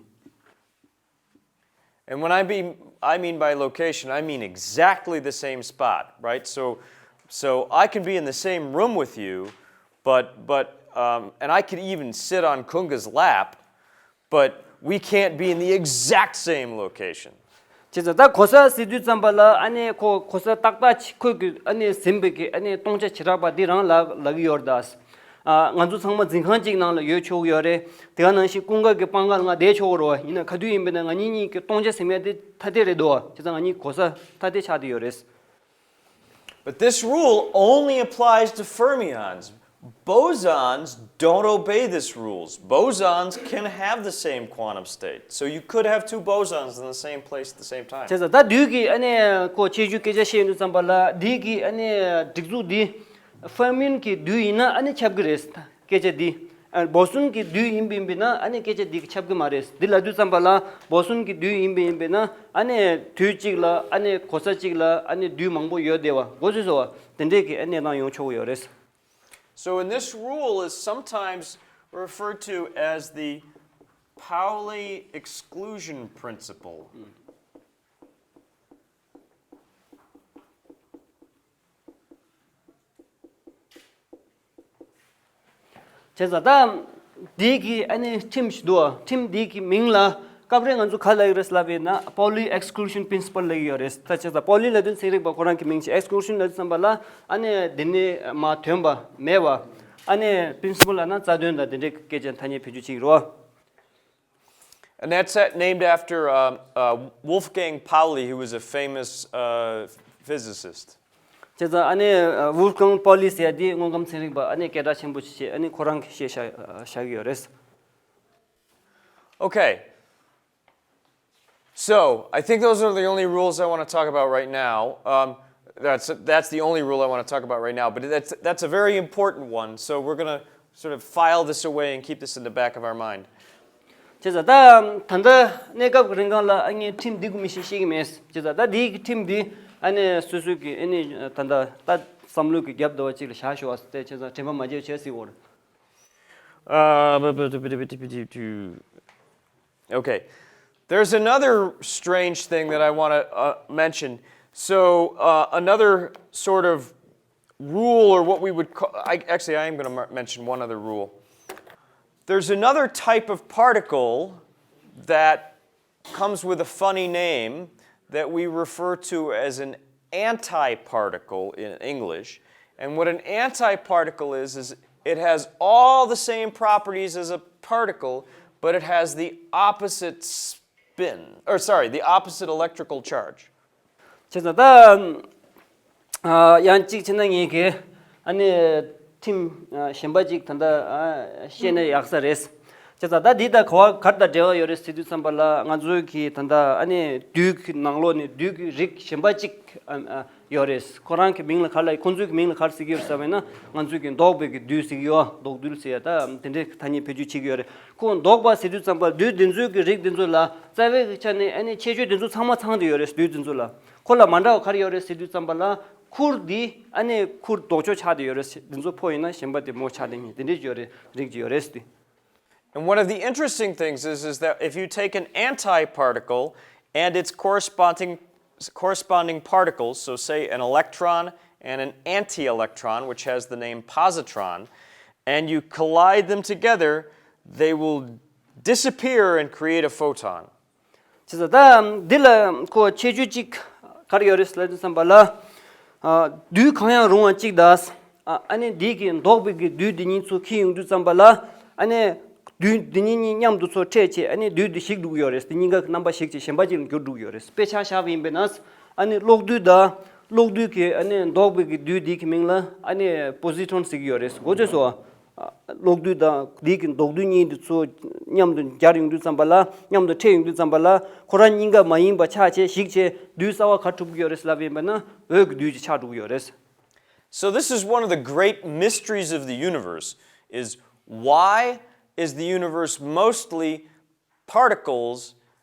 And when I mean I mean by location, I mean exactly the same spot, right? So, so I can be in the same room with you, but but um, and I could even sit on Kunga's lap, but we can't be in the exact same location. བྱས་ཙང་ད་གོ་ས་ཟེར་དུས་ཙམ་པ་ལ་ཨ་ནི་ཁོ་གོ་ས་ཏག་ཏག་ཅིག་ཁོས་ཀྱི་ཨ་ནི་ཟིན་པའི་གི་ཨ་ནི་སྟོང་ཆ་བྱེ་བྲག་པ་འདི་རང་ལ་ལབ་ཀྱི་ཡོད་རེད་ད། ང་ཚོ་ཚང་མ་འཛིན་ཁང་གཅིག་ནང་ལ་ཡོད་ཆོག་གི་ཡོད་རེད། དེ་ག་ནང་བཞིན་ཀུན་དགའ་གི་པང་ཁ་ལ་ང་བསྡད་ཆོག་གི་རེད་བ། ཡིན་ན་ག་དུས་ཡིན་པས་ན་ང་གཉིས་གཉིས་ཀྱི་སྟོང་ཆ་ཟིན་ཡ་དེ་ཐ་དད་རེད་འདུག་བ། བྱས་ཙང་ང་གཉིས་གོ་ས་ཐ་དད་ཆགས་བསྡད་ཡོད་རེད། But this rule only applies to fermions. Bosons don't obey this rules. Bosons can have the same quantum state. So you could have two bosons in the same place at the same time. བྱས་ཙང་ད་རྡུལ་གྱི་ཨ་ནི་ཁོ་ཁྱད་ཆོས་སྐད་ཆ་བཤད་ཡོང་དུས་ཙམ་པ་ལ་འདི་གི་ཨ་ནི་སྒྲིག་འཛུགས་འདི་ཧྥར་མིའུན་གྱི་རྡུལ་ཡིན་ན་ཨ་ནི་ཁྱབ་ཀྱི་རེད། སྐད་ཆ་འདི། ཨ་བོ་སོན་གྱི་དུས་ཡིན་པ་ཡིན་པས་ན་ཨ་ནི་སྐད་ཆ་འདི་ཁྱབ་ཀྱི་མ་རེད། འདི་ལབ་དུས་ཙམ་པ་ལ་བོ་སོན་གྱི་དུས་ཡིན་པ་ཡིན་པས་ན་ཨ་ནི་དུས་གཅིག་ལ་ཨ་ནི་གོ་ས་གཅིག་ལ་ཨ་ནི་དུས་མང་པོ་ཡོད་བསྡད་པ་གོ་ཚོད་སོ་བ་དེ་འདྲས་ཀྱི་ཨ་གནས་སྟངས་ཡོང་ཆོག་གི་ཡོད་རེད། So, in this rule is sometimes referred to as the Pauli exclusion principle. བྱས་ཙང་ད་འདི་གི་ཨ་ནི་ཁྲིམས་ཤིག་འདུག་ཁྲིམས་འདི་གི་མིང་ལ་སྐབས་རེ་ང་ཚོ་ག་ལབ་ཀྱི་རེད་ལབ་པ་ཡིན་ན་Pauli exclusion principle ལབ་ཀྱི་ཡོད་རེད། ད་བྱས་ཙང་Pauli ལབ་དུས་ཚན་རིག་པ་ཁོ་རང་གི་མིང་ཞིག exclusion ལབ་དུས་ཙམ་པ་ལ་ཨ་ནི་འདི་ནི་མ་དོན་པ་མེད་པ། ཨ་ནི་principle ལབ་ན་རྩ་དོན་དང་དེ་འདྲའི་སྐད་ཆ་ཐ་སྙད་བེད་སྤྱོད་བྱེད་ཀྱི་རེད། And that's uh, named after um, uh, Wolfgang Pauli, who was a famous uh, physicist. བྱས་ཙང་ཨ་ནི་Wolfgang Pauli ཟེར་ཡ་དེ་དངོས་ཁམས་ཚན་རིག་པ་ཨ་ནི་སྐད་གྲགས་ཆེན་པོ་ཞིག་བྱས། ཨ་ནི་ཁོ་རང་གིས་བཤད་བཞག་བཞག་གི་ཡོད་རེད། Okay. So, I think those are the only rules I want to talk about right now. Um, that's, that's the only rule I want to talk about right now, but that's, that's a very important one, so we're going to sort of file this away and keep this in the back of our mind. བྱས་ཙང་ད་ད་ལྟ་གནས་སྐབས་ཀྱི་རིང་གང་ལ་ཨ་ངས་ཁྲིམས་འདི་དགོས་མི་ཤེས་ཤེས་ཀྱི་མེད། བྱས་ཙང་ད་འདི་གི་ཁྲིམས་འདི་ཨ་ནི་སོ་སོའི་གི་ཨ་ནི་ད་ལྟ་ད་བསམ་བློའི་གི་རྒྱབ་དོ་བ་གཅིག་ལ་བཞག་ཤོག་ཨ་ཟེར། བྱས་ཙང་དྲན་པ་མ་བརྗེད་བྱས་ཟེར་བ་རེད། Uh, okay. There's another strange thing that I want to uh, mention. So, uh, another sort of rule, or what we would call, I, actually, I am going to mention one other rule. There's another type of particle that comes with a funny name that we refer to as an antiparticle in English. And what an antiparticle is, is it has all the same properties as a particle, but it has the opposite spin, or sorry, the opposite electrical charge. བྱས་ཙང་ད་ཨ་ཡང་གཅིག་བྱས་ན་ངེད་ཀྱིས་ཨ་ནི་ཁྲིམས་ཨ་གཞན་པ་གཅིག་ད་ལྟ་ཨ་བཤད་ན་ཡག་ས་རེད། བྱས་ཙང་ད་འདི་དང་ག་བ་ག་རེ་དང་འབྲེལ་བ་ཡོད་རེད་ཟེར་དུས་ཙམ་པ་ལ་ང་ཚོའི་གི་ད་ལྟ་ཨ་ནི་རྡུལ་གྱི་ནང་ལོགས་ནས་རྡུལ་གྱི་རིགས་གཞན་པ་གཅིག་ཨ་ཨ་ཡོད་རེད། ཁོ་རང་གི་མིང་ལ་ག་རེ་ལབ། ཁོང་ཚོའི་གི་མིང་ལ་ག་རེ་ཟེར་གྱི་ཡོད་རེད་ཟེར་བ་ཡིན་ན་ང་ཚོའི་གི་ལྡོག་པའི་གི་རྡུལ་ཟེར་གྱི་ཡོད། ལྡོག་རྡུལ་ཟེར་ཡ་ད་དེ་འདྲའི་ཐ་སྙད་བེད་སྤྱོད་བྱེད་ཀྱི་ཡོད་རེད། ཁོང་ལྡོག་པ་ཟེར་དུས་ཙམ་པ་རྡུལ་འདི་ཚོའི་གི་རིགས་འདི་ཚོ་ལ་རྩ་བའི་གི་ཆ་ནས་ཨ་ནི་ཁྱད་ཆོས་འདི་ཚོ་ཚང་མ་ཚང་བསྡད་ཡོད་རེད། རྡུལ་འདི་ཚོ་ལ་ཁོ་ལ་མ་འདྲ་བ་ག་རེ་ཡོད་རེད་ཟེར་དུས་ཙམ་པ་ལ་ཁུར་འདི་ཨ་ནི་ཁུར་ལྡོག་ཕྱོགས་ཆགས་བསྡད་ཡོད་རེད། འདི་ཚོ་ཕོ་ཡིན་ན་གཞན་པ་དེ་མོ་ཆགས་བསྡད་མཁན་དེ་འདྲའི་ཡོད་རེད། རིགས་ཀྱི་ཡོད་རེད་ཟེར་དུས། And one of the interesting things is, is that if you take an antiparticle and its corresponding, corresponding particles, so say an electron and an anti-electron, which has the name positron, and you collide them together, they will disappear and create a photon. བྱས་ཙང་ད་འདི་ལ་ཁོ་ཁྱད་ཆོས་གཅིག་ག་རེ་ཡོད་རེད་ལབ་དུས་ཙམ་པ་ལ། རྡུལ་གང་ཡང་རུང་བ་གཅིག་དང་། ཨ་ནི་འདི་གི་ལྡོག་པའི་གི་རྡུལ་འདི་གཉིས་ཚོ་འཁྱེར་ཡོང་དུས་ཙམ་པ་ལ། ཨ་ནི་རྡུལ་འདི་གཉིས་གཉིས་མཉམ་དུ་ཚོ་འཕྲད་བྱས་ཨ་ནི་རྡུལ་འདི་ཞིག་འགྲོ་གི་ཡོད་རེད། འདི་གཉིས་ཀ་གི་རྣམ་པ་ཞིག་བྱས་གཞན་པ་གཅིག་ལ་འགྱུར་འགྲོ་གི་ཡོད་རེད། དཔེ་ཆ་བཞག་པ་ཡིན་པས་ན། ཨ་ནི་གློག་རྡུལ་དང་གློག་རྡུལ་གྱི་ཨ་ནི་ལྡོག་པའི་གི་རྡུལ་འདི་གི་མིང་ལ་ཨ་ནི་པོ་སི་ཊོན་ཟེར་གི་ཡོད་རེད། གོ་ཚོད་སོང་ཨ། གློག་རྡུལ་དང་འདི་གི་ལྡོག་རྡུལ་གཉིས་འདི་ཚོ་མཉམ་དུ་སྦྱར་ཡོང་དུས་ཙམ་པ་ལ་མཉམ་དུ་འཕྲད་ཡོང་དུས་ཙམ་པ་ལ་ཁོ་རང་གཉིས་ཀ་མ་ཡིན་པ་ཆགས་བྱས་ཞིག་བྱས་རྡུལ་གསར་བ་ག་གྲུབ་ཀྱི་ཡོད་རེད་ལབ་ཡིན་པ་ན་འོད་ཀྱི་རྡུལ་ཅིག་ཆགས་འགྲོ་གི་ཡོད་རེད། So this is one of the great mysteries of the universe, is why is the universe mostly particles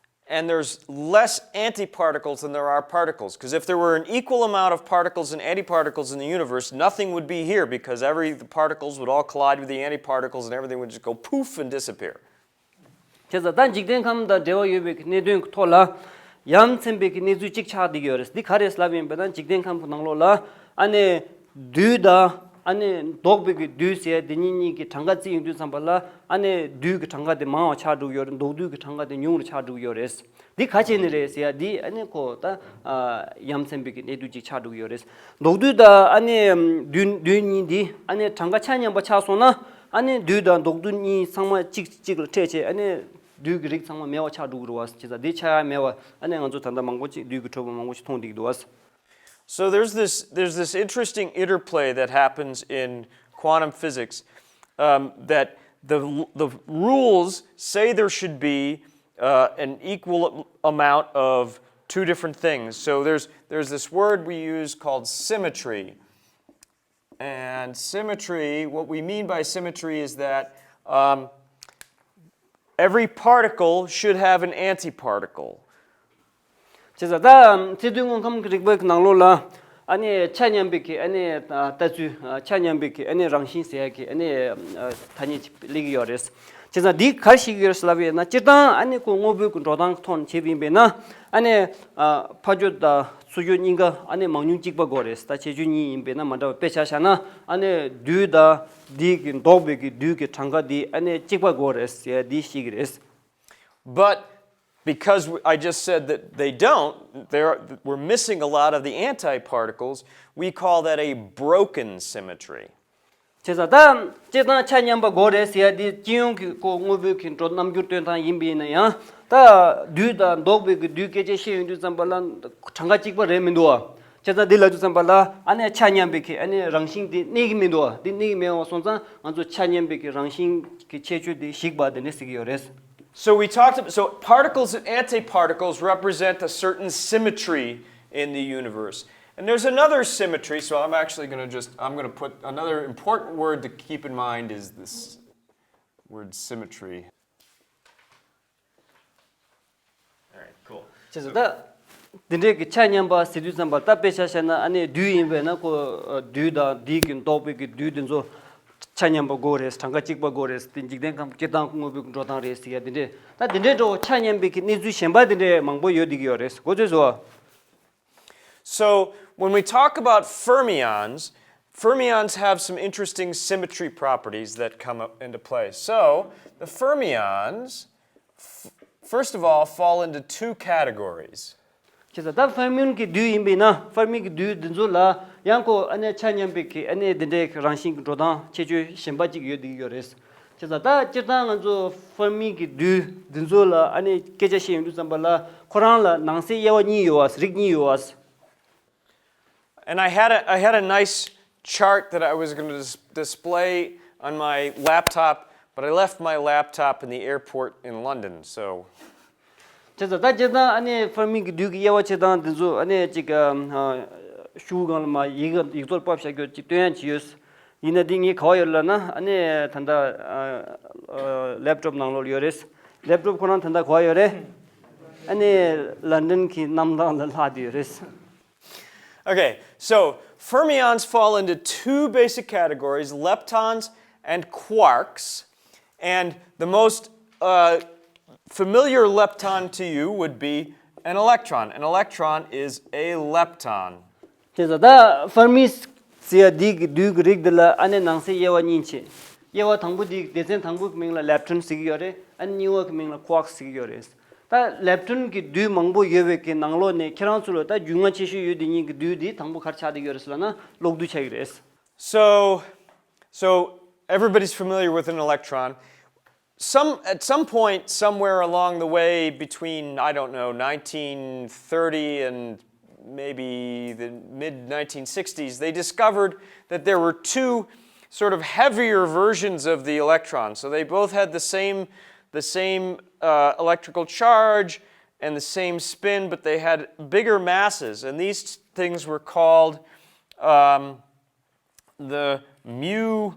and there's less antiparticles than there are particles? Because if there were an equal amount of particles and antiparticles in the universe, nothing would be here because every the particles would all collide with the antiparticles and everything would just go poof and disappear. བྱས་ཙང་ད་འཇིག་རྟེན་ཁམས་དང་འབྲེལ་བ་ཡོད་པའི་གནད་དོན་གྱི་ཐོག་ལ་ཡ་མཚན་པའི་གནས་ཚུལ་གཅིག་ཆགས་བསྡད་ཀྱི་ཡོད་རེད། འདི་ག་རེད་ལབ་ཡིན་པ་ན་འཇིག་རྟེན་ཁམས་ཀྱི་ནང་ལོགས་ལ་ཨ་ནི་རྡུལ་དང་ཨ་ནི་ལྡོག་པའི་གི་རྡུལ་ཟེར་དེ་གཉིས་གཉིས་ཀྱི་གྲངས་ཀ་བརྩིས་ཡོང་དུས་ཙམ་པ་ལ་ཨ་ནི་རྡུལ་གྱི་གྲངས་ཀ་དེ་མང་བ་ཆགས་འགྲོ་གི་ཡོད་རེད། ལྡོག་རྡུལ་གྱི་གྲངས་ཀ་དེ་ཉུང་རུ་ཆགས་འགྲོ་གི་ཡོད་རེད། འདི་ག་བྱས་ནས་རེད་ཟེར་ཡ་འདི་ཨ་ནི་ཁོ་ད་ཡ་མཚན་པའི་གནས་ཚུལ་ཅིག་ཆགས་འགྲོ་གི་ཡོད་རེད། ལྡོག་རྡུལ་དང་ཨ་ནི་རྡུལ་རྡུལ་གཉིས་འདི་ཨ་ནི་གྲངས་ཀ་ཆ་མཉམ་པ་ཆགས་སོང་ན་ཨ་ནི་རྡུལ་དང་ལྡོག་རྡུལ་གཉིས་ཚང་མ་གཅིག་གཅིག་ལ་འཕྲད་བྱས་ཨ་ནི་རྡུལ་གྱི་རིགས་ཚང་མ་མེད་པ་ཆགས་འགྲོ་གི་རེད་བ། བྱས་ཙང་འདི་ཆགས་ཡ་མེད་པ་ཨ་ནི་ང་ཚོ་ད་ལྟ་མང་པོ་ཅིག་རྡུལ་གྱི་འཕྲོས་པ་མང་པོ་ཅིག་མཐོང་བསྡད་ཀྱི་འདུག་བ། So there's this there's this interesting interplay that happens in quantum physics um, that the the rules say there should be uh, an equal amount of two different things. So there's there's this word we use called symmetry. And symmetry, what we mean by symmetry is that Um, every particle should have an antiparticle. བྱས་ཙང་ད་ཚིག་དོན་དངོས་ཁམས་ཀྱི་རིག་པའི་ནང་ལོགས་ལ་ཨ་ནི་ཆ་མཉམ་པའི་གི་ཨ་ནི་ལྟ་ཚུལ། ཆ་མཉམ་པའི་གི་ཨ་ནི་རང་བཞིན་ཟེར་ཡ་གི་ཨ་ནི་ཐ་སྙད་ཅིག་སླེབས་ཀྱི་ཡོད་རེད། བྱས་ཙང་འདི་ག་རེ་བཤད་ཀྱི་ཡོད་རེད་ལབ་ཡིན་ན། སྤྱིར་བཏང་ཨ་ནི་ཁོ་དངོས་པོའི་གི་འགྲོ་སྟངས་ཐོག་ནས་བྱས་པ་ཡིན་པས་ན། ཨ་ནི་ཕར་ཕྱོགས་དང་ཚུར་ཕྱོགས་གཉིས་ཀ་ཨ་ནི་མང་ཉུང་གཅིག་པ་དགོས་རེད། ད་ཁྱད་ཆོས་གཉིས་ཡིན་པས་ན་མ་འདྲ་བ། དཔེ་ཆ་བཞག་ན་ཨ་ནི་རྡུལ་དང་འདི་གི་འདོགས་པའི་གི་རྡུལ་གྱི་གྲངས་ཀ་འདི་ཨ་ནི་གཅིག་པ་དགོས་རེད་ཟེར་འདི་བཤད་ཀྱི་རེད། But because I just said that they don't, there are, we're missing a lot of the antiparticles, we call that a broken symmetry. བྱས་ཙང་ད་སྤྱིར་བཏང་ཆ་མཉམ་པ་དགོས་རེད་ཟེར་ཡ་འདི་སྤྱི་ཡོངས་ཀྱི་ཁོ་དངོས་པོའི་གི་འགྲོ་རྣམ་འགྱུར་སྟོན་སྟངས་ཡིན་པ་ཡིན་ན་ཡང་། ད་རྡུལ་དང་འདོགས་པའི་གི་རྡུལ་སྐད་ཆ་བཤད་ཡོང་དུས་ཙམ་པ་ལ་གྲངས་ཀ་གཅིག་པ་རེད་མི་འདུག་བ། བྱས་ཙང་འདི་ལབ་དུས་ཙམ་པ་ལ་ཨ་ནི་ཆ་མཉམ་པའི་གི་ཨ་ནི་རང་བཞིན་འདི་གནས་ཀྱི་མི་འདུག་བ། འདི་གནས་ཀྱི་མེད་པ་སོང་ཙང་ང་ཚོ་ཆ་མཉམ་པའི་གི་རང་བཞིན་གྱི་ཁྱད་ཆོས་འདི་ཞིག་པ་དེ་འདྲ་ཟེར་གྱི་ཡོད་རེད། So we talked so particles and antiparticles represent a certain symmetry in the universe. And there's another symmetry, so I'm actually going to just I'm going to put another important word to keep in mind is this word symmetry. All right, cool. བྱས་ཙང་ད་འདི་འདྲའི་གི་ཆ་མཉམ་པ་ཟེར་དུས་ཙམ་པ་ད་དཔེ་ཆ་བཤད་ན་ཨ་ནི་རྡུལ་ཡིན་པས་ན་ཁོ་རྡུལ་དང་འདི་གི་འདོགས་པའི་གི་རྡུལ་འདི་ཚོ་ཆ་མཉམ་པ་དགོས་རེད། གྲངས་ཀ་གཅིག་པ་དགོས་རེད། དེ་འཇིག་རྟེན་ཁམས་སྤྱིར་བཏང་དངོས་པོའི་འགྲོ་སྟངས་རེད་ཟེར་ཡ་འདི་འདྲས། ད་འདི་འདྲའི་འགྲོ་ཆ་མཉམ་པའི་གི་གནས་ཚུལ་གཞན་པ་འདི་འདྲས་མང་པོ་ཡོད་བསྡད་ཀྱི་ཡོད་རེད། གོ་ཚོད་སོང་། So when we talk about fermions, fermions have some interesting symmetry properties that come up into play. So the fermions, f- first of all, fall into two categories. བྱས་ཙང་ད་ཧྥར་མིའི་གི་རྡུལ་ཡིན་པས་ན་ཧྥར་མིའི་གི་རྡུལ་འདི་ཚོ་ལ་ཡང་ཁོ་ཨ་ནི་ཆ་མཉམ་པའི་གི་ཨ་ནི་འདི་འདྲའི་རང་བཞིན་གྱི་འགྲོ་སྟངས་ཁྱད་ཆོས་གཞན་པ་གཅིག་ཡོད་བསྡད་ཀྱི་ཡོད་རེད། བྱས་ཙང་ད་སྤྱིར་བཏང་ང་ཚོ་ཧྥར་མིའི་གི་རྡུལ་འདི་ཚོ་ལ་ཨ་ནི་སྐད་ཆ་བཤད་ཡོང་དུས་ཙམ་པ་ལ་ཁོ་རང་ལ་ནང་གསེས་དབྱེ་བ་གཉིས་ཡོད་པ། རིགས་གཉིས་ཡོད་པ། And I had a, I had a nice chart that I was going to dis- display on my laptop, but I left my laptop in the airport in London. So བྱས་ཙང་ད་སྤྱིར་བཏང་ཨ་ནི་ཧྥར་མིའི་གི་རྡུལ་གྱི་དབྱེ་བ་ཕྱེ་སྟངས་འདི་ཚོ་ཨ་ནི་ཅིག་ཨ་ཤུ་གུ་སྒང་ལ་མ་ཡིག་ཡིག་ཚོར་ཕབ་བཞག་རྒྱུ་ཅིག་སྟོན་ཡ་ཅིག་ཡོད། ཡིན་ན་འདི་ངས་ག་བ་ཡོད་ལབ་ན་ཨ་ནི་ད་ལྟ་ལེབ་ཊོབ་ནང་ལོགས་ཡོད་རེད། ལེབ་ཊོབ་ཁོ་རང་ད་ལྟ་ག་བ་ཡོད་རེད། ཨ་ནི་ལན་ཌན་གྱི་གནམ་ཐང་ལ་ལྷག་བསྡད་ཡོད་རེད། Okay, so fermions fall into two basic categories, leptons and quarks. And the most uh, familiar lepton to you would be an electron. An electron is a lepton. དེ་ཚོ་ད་ཧྥར་མི་ཟེར་ཡ་འདི་གི་རྡུལ་གྱི་རིགས་འདི་ལ་ཨ་ནི་ནང་གསེས་དབྱེ་བ་གཉིས་ཕྱེ། དབྱེ་བ་དང་པོ་འདི་སྡེ་ཚན་དང་པོའི་མིང་ལ་ལེབ་ཊོན་ཟེར་གྱི་ཡོད་རེད། ཨ་ནི་གཉིས་པ་གི་མིང་ལ་ཁུ་ཨརྐ་ཟེར་གྱི་ཡོད་རེད། ད་ལེབ་ཊོན་གྱི་རྡུལ་མང་པོ་ཡོད་པའི་གི་ནང་ལོགས་ནས་ཁྱེད་རང་ཚོ་ལ་ད་རྒྱུས་མངའ་ཆེ་ཤོས་ཡོད་དེ་གཉིས་ཀྱི་རྡུལ་འདི་དང་པོ་ག་རེ་ཆགས་བསྡད་ཡོད་རེད་ཟེར་ལབ་ན་གློག་རྡུལ་ཆགས་ཀྱི་རེད། So, so everybody's familiar with an electron. Some at some point somewhere along the way between, I don't know, nineteen thirty and maybe the mid nineteen sixties, they discovered that there were two sort of heavier versions of the electron. So they both had the same the same uh, electrical charge and the same spin, but they had bigger masses, and these things were called um, the mu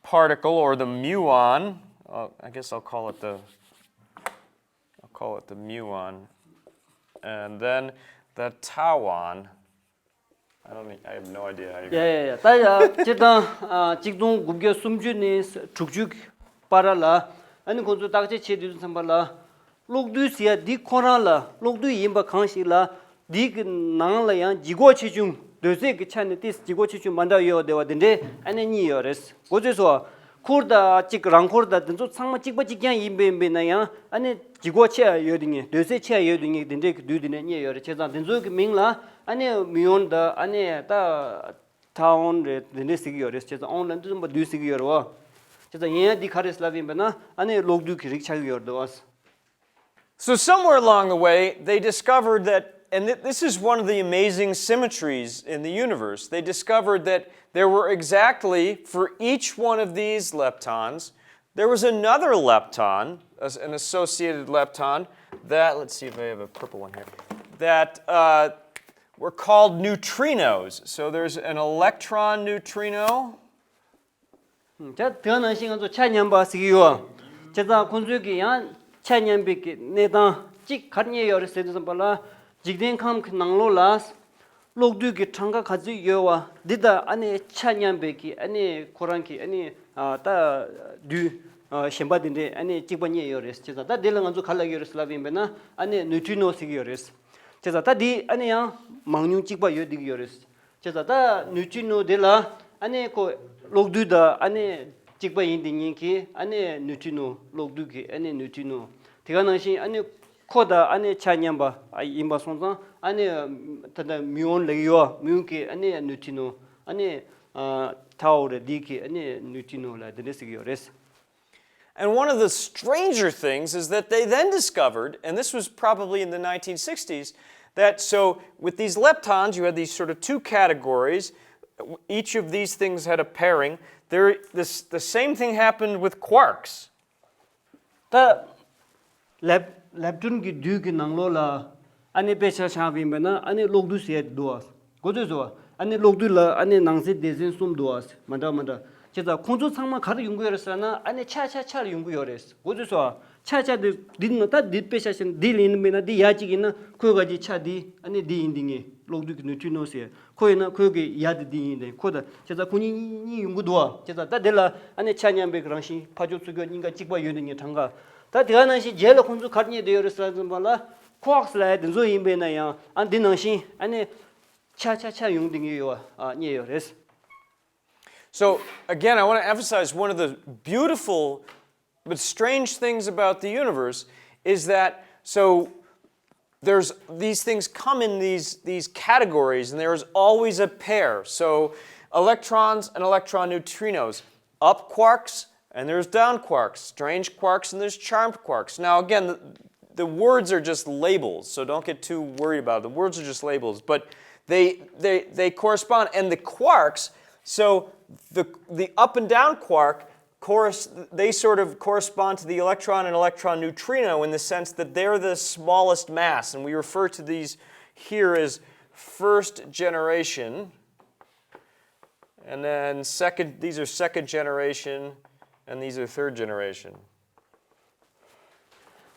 particle or the muon. Uh, I guess I'll call it the I'll call it the muon, and then the tauon. I don't. I have no idea how you. ཡ་ཡ་ཡ། ད་ཡ་སྤྱིར་བཏང་ཨ་གཅིག་སྟོང་དགུ་བརྒྱ་སུམ་ཅུ་ནས་དྲུག་ཅུ་གི་བར་ལ་ཨ་ནི་ཁོང་ཚོས་བརྟག་དཔྱད་བྱེད་དུས་ཙམ་པ་ལ། གློག་རྡུལ་ཟེར་ཡ་འདི་ཁོ་རང་ལ་གློག་རྡུལ་ཡིན་པ་གང་ཞིག་ལ་འདི་གི་ནང་ལ་ཡང་ལྗིད་ཁོག་ཆེ་ཆུང་། གདོས་ཚད་ཀྱི་ཆ་ནས་ཏོག་ཙམ་ལྗིད་ཁོག་ཆེ་ཆུང་མ་འདྲ་བ་ཡོད་བསྡད་པ་འདི་འདྲའི་ཨ་ནི་གཉིས་ཡོད་རེད། གོ་ཚོད་སོང་། ཁུར་དང་གཅིག་རང་འཁོར་དང་འདི་ཚོ་ཚང་མ་གཅིག་པ་གཅིག་རྐྱང་ཡིན་པས་ཡིན་པས་ན་ཡང་ཨ་ནི་ལྗིད་ཁོག་ཆེ་ཡ་ཡོད་དེ་ངེས། གདོས་ཚད་ཆེ་ཡ་ཡོད་དེ་ངེས། འདི་འདྲའི་གི་རྡུལ་འདི་ནས་རྙེད་ཡོད་རེད། བྱས་ཙང་འདི་ཚོའི་གི་མིང་ལ་ཨ་ནི་མིའོན་དང་ཨ་ནི་ད་ཐའོན་རེད། འདི་འདྲའི་ཟེར་གི་ཡོད་རེད། བྱས་ཙང་ཨོན་ལ་འདི་ཚོ་མ་རྡུལ་ཟེར་གི་ཡོད་རེད་བ། བྱས་ཙང་ཡིན་ཡ་འདི་ག་རེད་ལབ་ཡིན་པས་ན་ཨ་ནི་གློག་རྡུལ་གི་རིགས་ཆགས་གི་ཡོད་རེད་བ། So, somewhere along the way, they discovered that, and th- this is one of the amazing symmetries in the universe, they discovered that there were exactly, for each one of these leptons, there was another lepton, as- an associated lepton, that, let's see if I have a purple one here, that uh, were called neutrinos. So, there's an electron neutrino, ད་དེ་ནང་བཞིན་ང་ཚོ་ཆ་མཉམ་པ་ཟེར་གྱི་ཡོད། བྱས་ཙང་ཁོང་ཚོས་ཀྱི་ཡང་ཆ་མཉམ་པའི་གི་གནས་སྟངས་གཅིག་ག་རེ་རྙེད་ཡོད་རེད་ཟེར་དུས་ཙམ་པ་ལ། འཇིག་རྟེན་ཁམས་ཀྱི་ནང་ལོགས་ལ་གློག་རྡུལ་གྱི་གྲངས་ཀ་ག་ཚོད་ཡོད་པ་འདི་དང་ཨ་ནི་ཆ་མཉམ་པའི་གི་ཨ་ནི་ཁོ་རང་གི་ཨ་ནི་ད་རྡུལ་གཞན་པ་དེ་འདྲས་ཨ་ནི་གཅིག་པ་རྙེད་ཡོད་རེད། བྱས་ཙང་ད་འདི་ལ་ང་ཚོ་ག་ལབ་ཀྱི་ཡོད་རེད་ལབ་ཡིན་པས་ན་ཨ་ནི་ནུས་ཊི་ནོ་ཟེར་གྱི་ཡོད་རེད། བྱས་ཙང་ད་འདི་ཨ་ནི་ཡང་མང་ཉུང་གཅིག་པ་ཡོད་བསྡད་ཀྱི་ཡོད་རེད། བྱས་ཙང་ད་ནུས་ཊི་ནོ་དེ་ལ་ཨ་ནི་ཁོ་གློག་རྡུལ་དང་ཨ་ནི་གཅིག་པ་ཡིན་དེ་ཉིད་ཀྱི་ཨ་ནི་ནུས་ཊི་ནོ། གློག་རྡུལ་གྱི་ཨ་ནི་ནུས་ཊི་ནོ། དེ་ག་ནང་བཞིན་ཨ་ནི་ཁོ་དང་ཨ་ནི་ཆ་མཉམ་པ་ཡིན་པ་སོང་ཙང་ཨ་ནི་ད་ལྟ་མིའུ་ཨོན་ལབ་ཀྱི་ཡོད། མིའུ་གི་ཨ་ནི་ནུས་ཊི་ནོ། ཨ་ནི་ཐའོ་རེད། འདི་གི་ཨ་ནི་ནུས་ཊི་ནོ་ལ་དེ་འདྲ་ཟེར་གྱི་ཡོད་རེད། And one of the stranger things is that they then discovered, and this was probably in the nineteen sixties, that so with these leptons, you had these sort of two categories. Each of these things had a pairing. There, this, the same thing happened with quarks. ད་ལེབ་ལེབ་ཊོན་གྱི་རྡུལ་གྱི་ནང་ལོགས་ལ་ཨ་ནི་དཔེ་ཆ་བཞག་པ་ཡིན་པ་ན་ཨ་ནི་གློག་རྡུལ་ཟེར་ཡ་འདུག་ཨ། གོ་ཚོད་སོ། ཨ་ནི་གློག་རྡུལ་ལ་ཨ་ནི་ནང་གསེས་སྡེ་ཚན་གསུམ་འདུག་ཨ། མ་འདྲ་མ་འདྲ། བྱས་ཙང་ཁོང་ཚོ་ཚང་མ་ག་རེ་ཡོང་གི་ཡོད་རེད་ཟེར་ན་ཨ་ནི་ཆ་ཆ་ཆར་ཡོང་གི་ཡོད་རེད། གོ་ཚོད་སོ། ཆ་ཆ་དེ་འདི་ན་ད་འདི་དཔེ་ཆ་བཞག་ན་འདི་ལ་ཡིན་པས་ན་འདི་ཡ་གཅིག་ཡིན་ན་ཁོའི་ག་གི་ཆ་འདི་ཨ་ནི་འདི་ཡིན། འདི་ངེས་གློག་རྡུལ་གྱི་ནུས་ཊི་ནོ་ཟེར། ཁོ་ཡིན་ན་ཁོའི་གི་ཡ་དེ་འདི་ཡིན་ཏེ། ཁོ་དང་བྱས་ཙང་ཁོ་གཉིས་གཉིས་ཡོང་གི་འདུག་ཨ། བྱས་ཙང་ད་དེ་ལ་ཨ་ནི་ཆ་མཉམ་པའི་རང་བཞིན་ཕར་ཕྱོགས་ཚུར་ཕྱོགས་གཉིས་ཀ་གཅིག་པ་ཡོད་དེ་ངེས་གྲངས་ཀ། ད་དེ་ག་ནང་བཞིན་རྗེས་ལ་ཁོང་ཚོ་ག་རེ་རྙེད་བསྡད་ཡོད་རེད་ཟེར་ཙམ་པ་ལ་ཁོ་ཝག་སི་ལབ་ཡ་དེ་ཚོ་ཡིན་པས་ན་ཡང་ཨ་འདི་ནང་བཞིན་ཨ་ནི་ཆ་ཆ་ཆ་ཡོང་བསྡད་ངེས་ཡོད་པ་རྙེད་ཡོད་རེད། So, again, I want to emphasize one of the beautiful but strange things about the universe is that, so, there's these things come in these these categories, and there is always a pair. So electrons and electron neutrinos, up quarks and there's down quarks, strange quarks and there's charmed quarks. Now again, the, the words are just labels, so don't get too worried about it. The words are just labels, but they they they correspond. And the quarks, so the the up and down quark chorus, they sort of correspond to the electron and electron neutrino in the sense that they're the smallest mass, and we refer to these here as first generation, and then second, these are second generation, and these are third generation.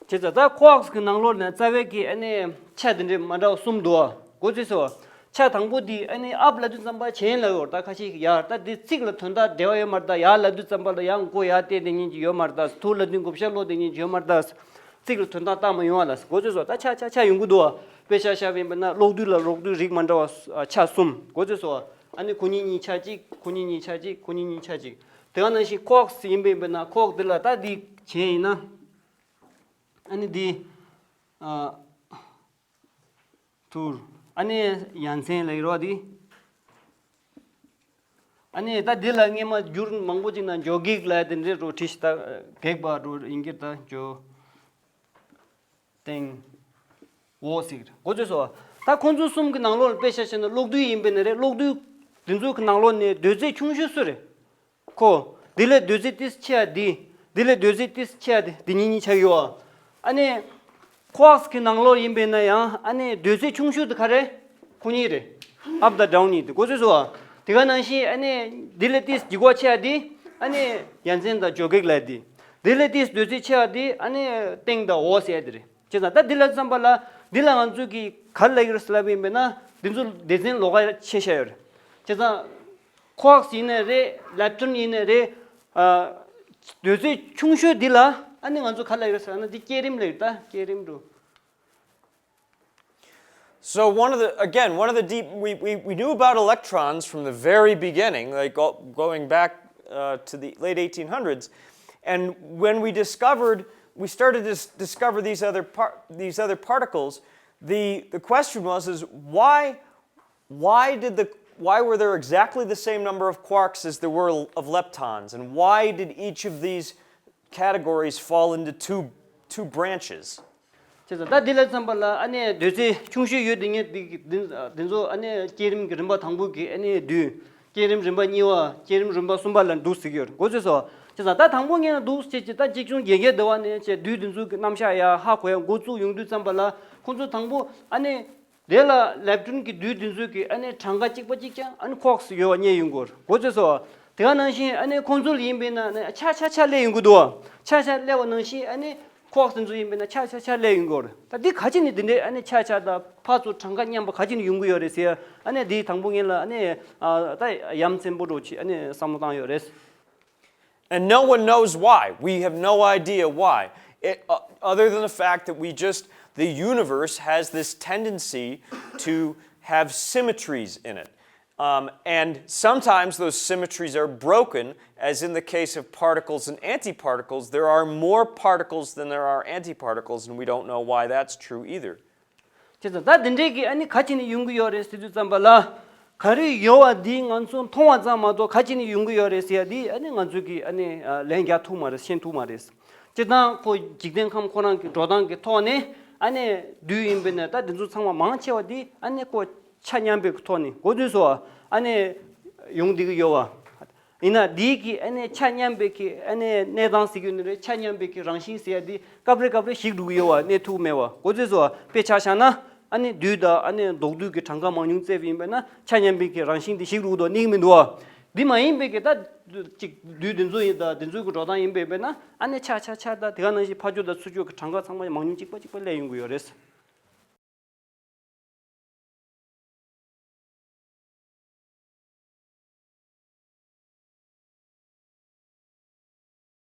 བྱས་ཙང་ད་ཁོ་ཝག་སི་གི་ནང་ལོགས་ནས་རྩ་བའི་གི་ཨ་ནི་ཆ་དེ་འདྲའི་མ་འདྲ་བ་གསུམ་འདུག་གོ་ཚོད་སོ། ཆ་དང་པོ་དེ་ཨ་ནི་ཨབ་ལབ་དུས་ཙམ་པ་གྱེན་ལབ་ཡོད་རེད། ད་ཁ་ཤས་ཀྱིས་ཡར་ད་དེ་ཚིག་ལ་དོན་དག་འབྲེལ་བ་ཡོད་མ་རེད། ད་ཡར་ལབ་དུས་ཙམ་པ་ལ་ཡང་མགོ་ཡར་བལྟས་དེ་ཉིད་ཀྱི་ཡོད་མ་རེད། ད་ཐུར་ལབ་དུས་མགོ་ཤ་ལོག་དེ་ཉིད་ཀྱི་ཡོད་མ་རེད། ད་ཚིག་ལ་དོན་དག་བཏང་མ་ཡོང་བ་ལ་གོ་ཚོད་སོ། ད་ཆ་ཆ་ཆ་ཡོང་གི་འདུག་བ། དཔེ་ཆ་བཞག་པ་ཡིན་པ་ན་གློག་རྡུལ་ལ་གློག་རྡུལ་རིགས་མ་འདྲ་བ་ཆ་གསུམ་གོ་ཚོད་སོ། ཨ་ནི་ཁོ་གཉིས་གཉིས་ཆ་གཅིག་ཁོ་གཉིས་གཉིས་ཆ་གཅིག་ཁོ་གཉིས་གཉིས་ཆ་གཅིག་དེ་ག་ནང་བཞིན་ཁོ་ཝག་སི་ཡིན་པ་ཡིན་པ་ན་ཁོ་ཝག་སི་དེ་ལ་ད་འདི་གྱེན་ཡིན་ན་ཨ་ནི་འདི་ཨ་ཐུར། ཨ་ནི་ཡ་མཚན་ལབ་ཀྱི་རེད་བ་འདི། ཨ་ནི་ད་འདི་ལ་སྔས་མ་འགྱུར་མང་པོ་ཅིག་ན་འཇོ་གེག་ལབ་དེ་འདྲའི་རོ་བྲིས་ཤིག་ད་གེག་པ་རོ་ཡིན་གྱི་ད་འཇོ་སྟེང་འོག་ཟེར་གི་རེད། གོ་ཚོད་སོ། ད་ཁོང་ཚོ་གསུམ་གྱི་ནང་ལོགས་ལ་དཔེ་ཆ་བཞག་ན་གློག་རྡུལ་ཡིན་པས་ན་རེད། གློག་རྡུལ་འདི་ཚོ་གི་ནང་ལོགས་ནས་རྡོ་རྩེ་ཆུང་ཤོས་སུ་རེད། ཁོ། འདི་ལས་རྡོ་རྩེ་ཏིས་ཆེ་ཡ་འདི། འདི་ལས་རྡོ་རྩེ་ཏིས་ཆེ་ཡ་འདི། འདི་གཉིས་གཉིས་ཆགས་ཡོད། ཨ་ནི། ཁོ་ཝག་སི་གི་ནང་ལོགས་ཡིན་པས་ན་ཡང་ཨ་ནི་རྡོ་རྩེ་ཆུང་ཤོས་དེ་ག་རེ། ཁོ་གཉིས་རེད། ཨབ་དང་ཌའུན་གཉིས་དེ་གོ་ཚོད་སོ། དེ་ག་ནང་བཞིན་ཨ་ནི་འདི་ལས་ཏིས་ལྗིད་ཁོག་ཆེ་ཡ་འདི། ཨ་ནི་ཡ་མཚན་དང་འཇོ་གེག་ལབ་འདི། འདི་ལས་ཏིས་རྡོ་རྩེ་ཆེ་ཡ་འདི་ཨ་ནི་སྟེང་དང་འོག་ཟེར་ཡ་དེ་རེད། བྱས་ཙང་ད་འདི་ལ་བསམ་པ་ལ་འདི་ལ་ང་ཚོས་ཀྱི་ག་རེ་ལབ་ཀྱི་རེད་ཟེར་ལབ་པ་ཡིན་པས་ན་འདི་ཚོ་སྡེ་ཚན་ལོགས་ཀ་ཕྱེ་བཞག་ཡོད་རེད། བྱས་ཙང་། ཁོ་ཝག་སི་ཡིན་ནའི་རེད། ལེབ་ཊོན་ཡིན་ནའི་རེད། ཨ། རྡོ་རྩེ་ཆུང་ཤོས་འདི་ལ་ཨ་ནི་ང་ཚོ་ག་ལབ་ཡོད་ཟེར་ན་འདི་བསྐྱེད་རིམ་ལབ་ཡོད། ད་བསྐྱེད་རིམ་འགྲོ། So one of the, again, one of the deep, we, we, we knew about electrons from the very beginning, like go- going back uh, to the late eighteen hundreds. And when we discovered, we started to s- discover these other, par- these other particles, the, the question was, is why why did the why were there exactly the same number of quarks as there were of leptons, and why did each of these categories fall into two two branches? བྱས་ཙང་ད་འདི་ལ་བསམ་པ་ལ་ཨ་ནི་རྡོ་རྩེ་ཆུང་ཤོས་ཡོད་དེ་ངས་འདི་འདི་འདི་ཚོ་ཨ་ནི་བསྐྱེད་རིམ་གྱི་རིམ་པ་དང་པོ་གི་ཨ་ནི་རྡུལ། བསྐྱེད་རིམ་རིམ་པ་གཉིས་པ། བསྐྱེད་རིམ་རིམ་པ་གསུམ་པ་ལ་འདུག་ཟེར་གྱི་ཡོད་རེད། གོ་ཚོད་སོ། བྱས་ཙང་ད་དང་པོ་ངས་ན་འདུག་ཟེར་གྱི་ད་གཅིག་མཚུངས་རྒྱལ་ཁའི་འདུལ་བ་ནས་བྱས་རྡུལ་འདི་ཚོ་གི་རྣམ་གཞག་ཡ་ཧ་གོ་ཡ་འགོ་བཙུགས་ཡོང་དུས་ཙམ་པ་ལ་ཁོང་ཚོ་དང་པོ་ཨ་ནི། དེ་ལ་ལེབ་ཊོན་གྱི་རྡུལ་འདི་ཚོ་གི་ཨ་ནི་གྲངས་ཀ་གཅིག་པ་གཅིག་རྐྱང་ཨ་ནི་ཁོ་ཝག་སི་ཡོད་པ་རྙེད་ཡོང་གི་ཡོད་རེད། གོ་ཚོད་སོ། དེ་ག་ནང་བཞིན་ཨ་ནི་ཁོང་ཚོ་ལ་ཡིན་པས་ན་ཨ་ནི་ཆ་ཆ་ཆ་སླེབས་ཡོང་གི་འདུག་ཆ་ཆ་སླེབས་པ་ནང་བཞིན་ཨ་ནི་ཁོག་དེ་ཚོ་ཡིན་པས་ན་ཆ་ཆ་ཆ་སླེབས་ཡོང་གི་ཡོད་རེད། ད་འདི་ག་ཅི་ནས་འདི་འདྲའི་ཨ་ནི་ཆ་ཆ་དང་ཕར་ཚུར་གྲངས་ཀ་མཉམ་པ་ག་ཅི་ནས་ཡོང་གི་ཡོད་རེད་ཟེར། ཨ་ནི་འདི་དང་པོ་ངེད་ལ་ཨ་ནི་ཨ་ད་ཡ་མཚན་པོ་འདྲ་ཅིག་ཨ་ནི་བསམ་བློ་བཏང་ཡོད་རེད། And no one knows why. We have no idea why. It, uh, other than the fact that we just, the universe has this tendency to have symmetries in it. Um, and sometimes those symmetries are broken, as in the case of particles and antiparticles. There are more particles than there are antiparticles, and we don't know why that's true either. བྱས་ཙང་ད་འདི་འདྲའི་གི་ཨ་ནི་ག་ཅི་ནས་ཡོང་གི་ཡོད་རེད་ཟེར་དུས་ཙམ་པ་ལ། ག་རེ་ཡོད་པ་འདི་ང་ཚོ་མཐོང་བ་ཙམ་མ་གཏོགས་ག་ཅི་ནས་ཡོང་གི་ཡོད་རེད་ཟེར་ཡ་འདི་ཨ་ནི་ང་ཚོས་གི་ཨ་ནི་ལན་རྒྱག་ཐུབ་མ་རེད། ཤེས་ཐུབ་མ་རེད། སྤྱིར་བཏང་ཁོ་འཇིག་རྟེན་ཁམས་ཁོ་རང་གི་འགྲོ་སྟངས་ཀྱི་ཐོག་ནས་ཨ་ནི་དུས་ཡིན་པས་ན་ད་འདི་ཚོ་ཚང་མ་མང་ཆེ་བ་འདི་ཨ་ནི་ཁོ་ཆ་མཉམ་པའི་ཐོག་ནས་གོ་དུས་སོ་ཨ་ནི་ཡོང་བསྡད་ཀྱི་ཡོད་པ། ཡིན་ན་འདིའི་གི་ཨ་ནི་ཆ་མཉམ་པའི་གི་ཨ་ནི་གནས་སྟངས་ཟེར་རྒྱུ་ནི་རེད། ཆ་མཉམ་པའི་གི་རང་བཞིན་ཟེར་ཡ་འདི་སྐབས་རེ་སྐབས་རེ་ཞིག་འགྲོ་གི་ཡོད་པ། གནས་ཐུབ་མེད་པ། གོ་ཚོད་སོ་དཔེ་ཆ་བཞག་ན་ཨ་ནི་དུས་དང་ཨ་ནི་ལྡོག་དུས་ཀྱི་གྲངས་ཀ་མང་ཉུང་བཙལ་བ་ཡིན་པས་ན་ཆ་མཉམ་པའི་གི་རང་བཞིན་འདི་ཞིག་འགྲོ་གི་འདུག་གནས་ཀྱི་མི་འདུག་པ། འདི་མ་ཡིན་པའི་གི་ད་ཅིག་དུས་འདི་ཚོ་ཡིན་ད་འདི་ཚོའི་གི་འགྲོ་སྟངས་ཡིན་པས་པས་ན་ཨ་ནི་ཆ་ཆ་ཆ་ད་དེ་ག་ནང་བཞིན་ཕར་ཕྱོགས་དང་ཚུར་ཕྱོགས་ཀྱི་གྲངས་ཀ་ཚང་མ་མང་ཉུང་གཅིག་པ་གཅིག་པ་སླེབས་ཡོང་གི་ཡོད་རེད།